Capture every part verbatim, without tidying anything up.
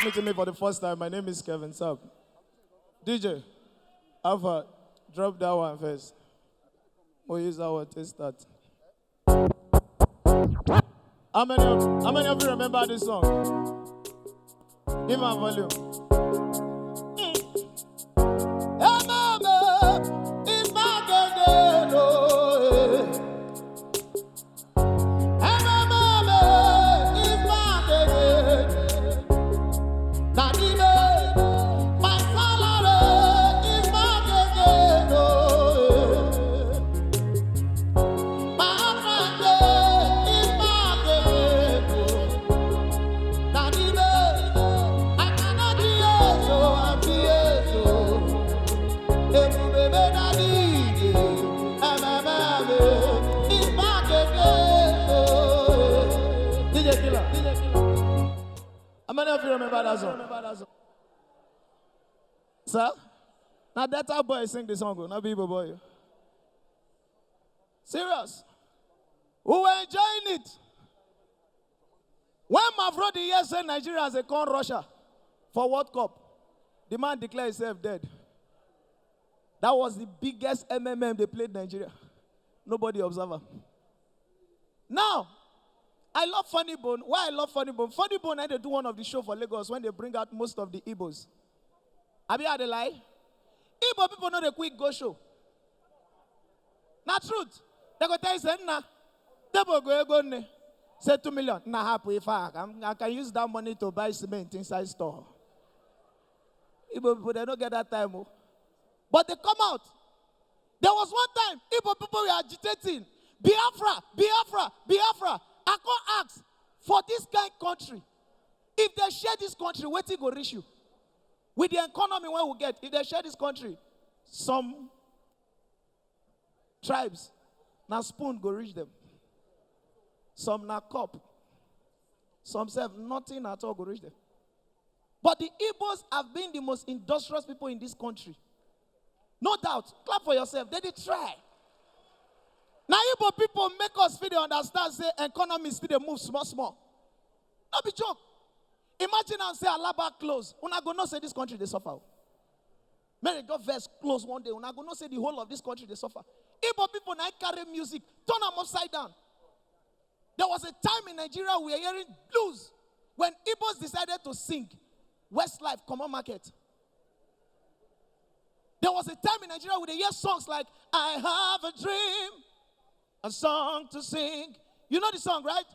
Meeting me for the first time. My name is Kevin Sapp. D J, Alpha, drop that one first. We'll use that one to start. How many of, how many of you remember this song? Give my volume. D J Killer. How many of you remember that song? Sir? Now that boy sing the song, oh, not people boy. Serious. We were enjoying it. When Mavrodi here said Nigeria has a con Russia for World Cup, the man declared himself dead. That was the biggest M M M they played Nigeria. Nobody observer. Now, I love Funny Bone. Why I love Funny Bone? Funny Bone, I dey do one of the show for Lagos when they bring out most of the Igbos. Abi I dey lie? Igbo people no dey quick go show. Na truth. They go tell you say, "Nna, table go ego nne." Say two million. Na happy if I can, I can use that money to buy cement inside store. Igbo people, they don't get that time. Oh. But they come out. There was one time, Igbo people were agitating. "Biafra, Biafra, Biafra." I come ask, for this kind country, if they share this country, wetin go reach you? With the economy wey we get, if they share this country, some tribes, na spoon go reach them. Some na cup. Some sef, nothing at all go reach them. But the Igbos have been the most industrious people in this country. No doubt. Clap for yourself. They dey try. Na Igbo people make us feel dey understand say economy still dey move small small. No be joke. Imagine am say Alaba close. Una go know say this country dey suffer. O. Make dem just vex close one day. Una go know say the whole of this country dey suffer. Igbo people na carry music, turn am upside down. There was a time in Nigeria we were hearing blues when Igbos decided to sing. Westlife comot market. There was a time in Nigeria we dey hear songs like "I Have a Dream, a Song to Sing." You know the song, right?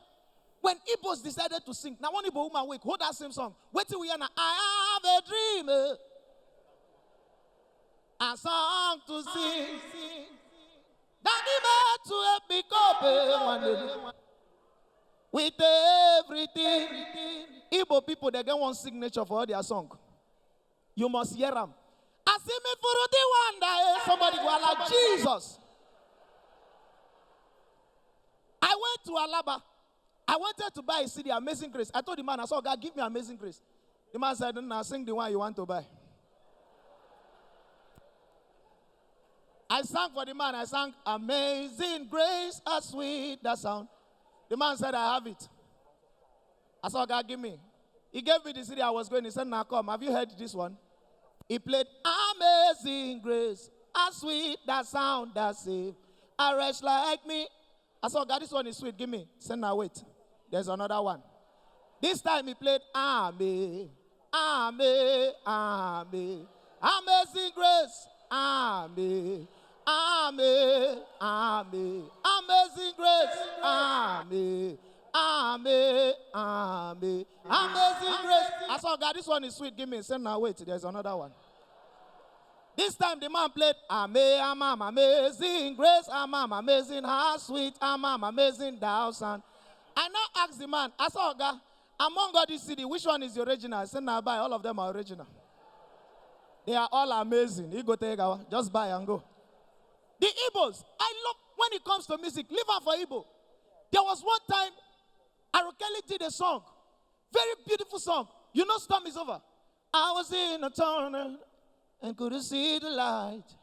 When Igbos decided to sing, na one Igbo woman wake, hold that same song. Wetin we hear na, "I have a dream, eh, a song to sing." Daddy made to help me cope, eh, one day. With everything. Igbo people, they get one signature for all their song. You must hear am. "I see me for the wonder, eh." Somebody go like, "Jesus." I went to Alaba. I wanted to buy a C D, Amazing Grace. I told the man, I said, "God, give me Amazing Grace." The man said, "No, sing the one you want to buy." I sang for the man. I sang, "Amazing Grace, how sweet that sound." The man said, "I have it." I said, "God, give me." He gave me the C D I was going. He said, "Now come. Have you heard this one?" He played, "Amazing Grace, how sweet that sound that saved a wretch like me." I said, "God, this one is sweet. Give me." He said, "Now wait. There's another one." This time he played, "Amen, amen, amen. Amazing Grace, amen, amen, amen. Amazing Grace, amen, amen, amen. Amazing Grace." I said, "God, this one is sweet. Give me." He said, "Now wait. There's another one." This time the man played, "Ame, amam, amazing grace, amam, amazing, how sweet, amam, amazing thou sound." I now asked the man, I said, "Oga, among all these C D, which one is the original?" He said, "Now buy, all of them are original. They are all amazing." He go take our, just buy and go. The Igbos, I love when it comes to music, leave am for Igbo. There was one time, Arukeli did a song, very beautiful song. You know, "Storm is over." "I was in a tunnel and couldn't see the light.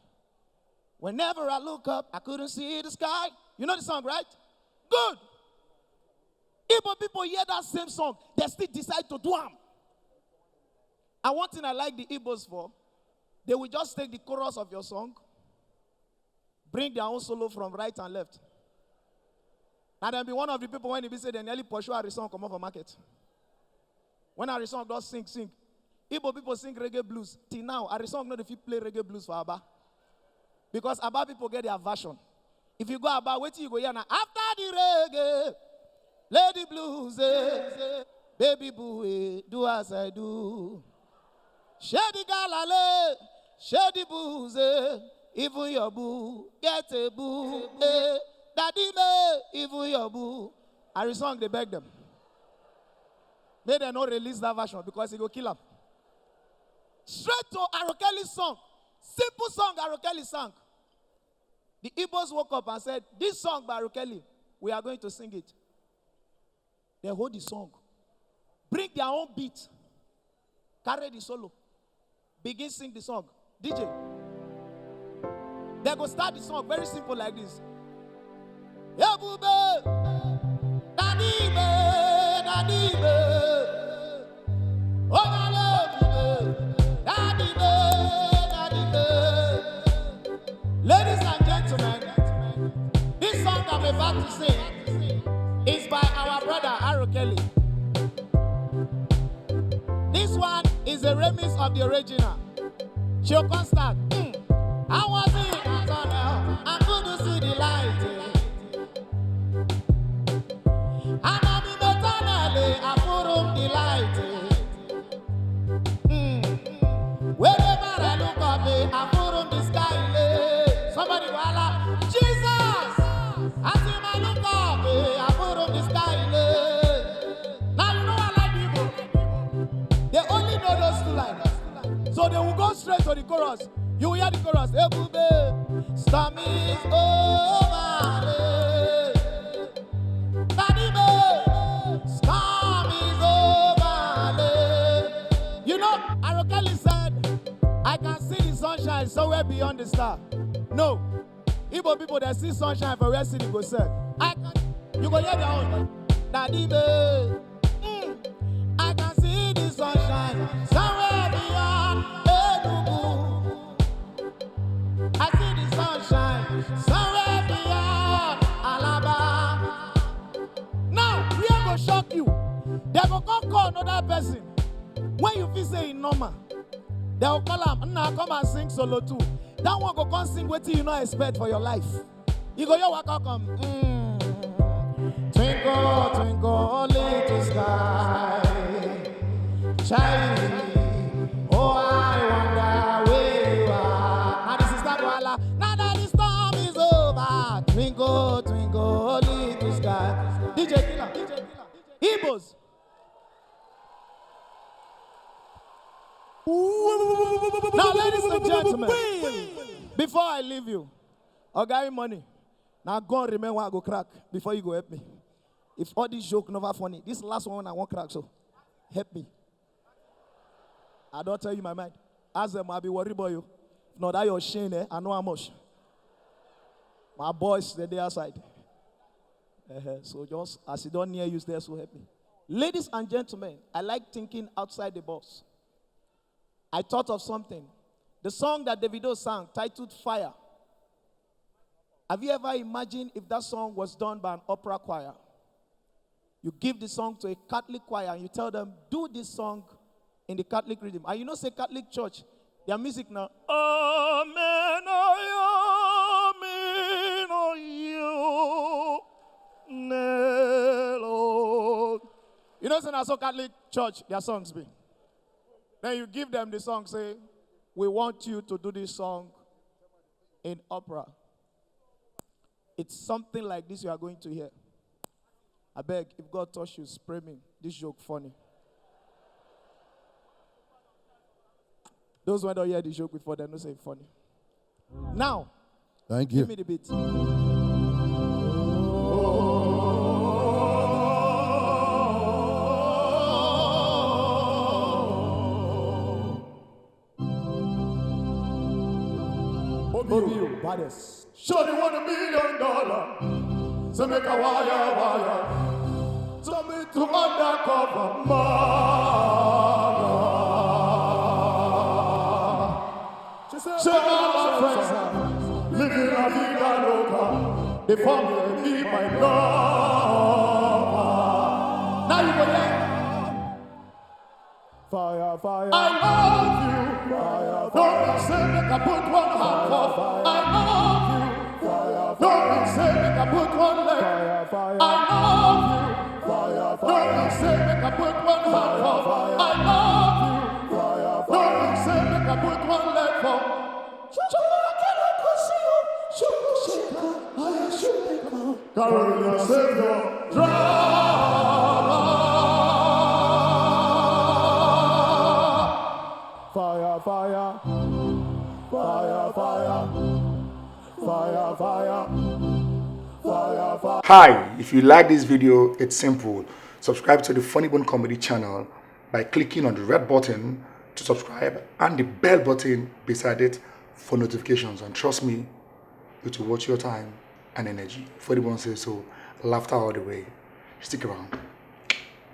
Whenever I look up, I couldn't see the sky." You know the song, right? Good. Igbo people hear that same song, they still decide to do am. And one thing I like the Igbos for, they will just take the chorus of your song, bring their own solo from right and left. And then be one of the people when they be say they nearly pursue Ari song come off a market. When Ari song does sing, sing. Igbo people sing reggae blues. Till now, Ari song no dey fit play reggae blues for Aba. Because Aba people get their version. If you go Aba, wetin you go hear na after the reggae, play the blues, eh. Baby boo, eh, do as I do. Share the galale, share the booze, eh. Even your boo, get a boo, eh. Daddy me, even your boo. Ari song dey beg them. Make dem no release that version because e go kill am. Straight to Arokeli song. Simple song Arokeli sang. The Igbos woke up and said, "This song by Arokeli, we are going to sing it." They hold the song. Bring their own beat. Carry the solo. Begin sing the song. D J. They go start the song very simple like this. Ebube, Daddy Ibe, Daddy Ibe. Oh, Daddy Ibe, Daddy Ibe, Daddy Ibe. Ladies and gentlemen, this song I'm about to sing is by our brother Arokeli. This one is a remix of the original. She'll come start. Mm. I was in a tunnel, I couldn't see the light. And I'm in the tunnel, I couldn't the light. Mm. Wherever I look up, eh, I put on the sky, eh. Somebody go holla, "Jesus!" As him I look up, eh, I put on the sky, eh. Now you know I like people. They only know those two lines. So they will go straight to the chorus. You will hear the chorus. Ebube, storm is over, eh. Daddy, eh, storm is over, eh. You know, Arokeli said, "I can see the sunshine somewhere beyond the star." No. Igbo people, they see sunshine for where city go sell. I can, you go hear their own. Daddy, eh, mm, I can see the sunshine somewhere beyond Enugu. I see the sunshine somewhere beyond Alaba. Now, here go shock you. They go come call another person. When you feel say e normal, they go call am, "Nna, come and sing solo too." That one go come sing wetin you no expect for your life. You go your waka come. Mm. Twinkle, twinkle, little sky. Shine. Oh, I wonder where you are. And this is that wala. Now that the storm is over. Twinkle, twinkle, little sky. D J Killer. Igbos. Now, ladies and gentlemen, before I leave you, Oga Money, now go and remember I go crack before you go help me. If all this joke never funny, this last one I won't crack, so help me. I don't tell you my mind. Ask them, I'll be worried about you. If not that your shame, eh? I know how much. My boys, they dey outside. Uh-huh. So just as you don't near use there, so help me. Ladies and gentlemen, I like thinking outside the box. I thought of something. The song that Davido sang, titled Fire. Have you ever imagined if that song was done by an opera choir? You give the song to a Catholic choir and you tell them, "Do this song in the Catholic rhythm." And you know, say Catholic Church, their music now. Amen, oh, amen, oh, you, Lord. You know, say na so Catholic Church, their songs be. Then you give them the song, say, "We want you to do this song in opera." It's something like this you are going to hear. I beg, if God touch you, spray me. This joke funny. Those who don't hear the joke before, they know say funny. Now, thank you. Give me the beat. Obi, baddest. Shorty want a million dollar. So make a wire, wire. Turn me to undercover man. If only be my lover. Now you go there. Fire, fire. I love you. Fire, fire. No one say make I put one hand for. Fire, fire. I love you. Fire, fire. No one say make I put one leg. Fire, fire. I love you. Fire, fire. No one say make I put one hand for. Fire, fire. I love you. Fire, fire. No one say make I put one leg for. Carolina Savior, drama. Fire, fire, fire, fire, fire, fire, fire, fire. Hi, if you like this video, it's simple. Subscribe to the Funny Bone Comedy channel by clicking on the red button to subscribe and the bell button beside it for notifications. And trust me, it will worth your time and energy. If anyone says so, laughter all the way. Stick around.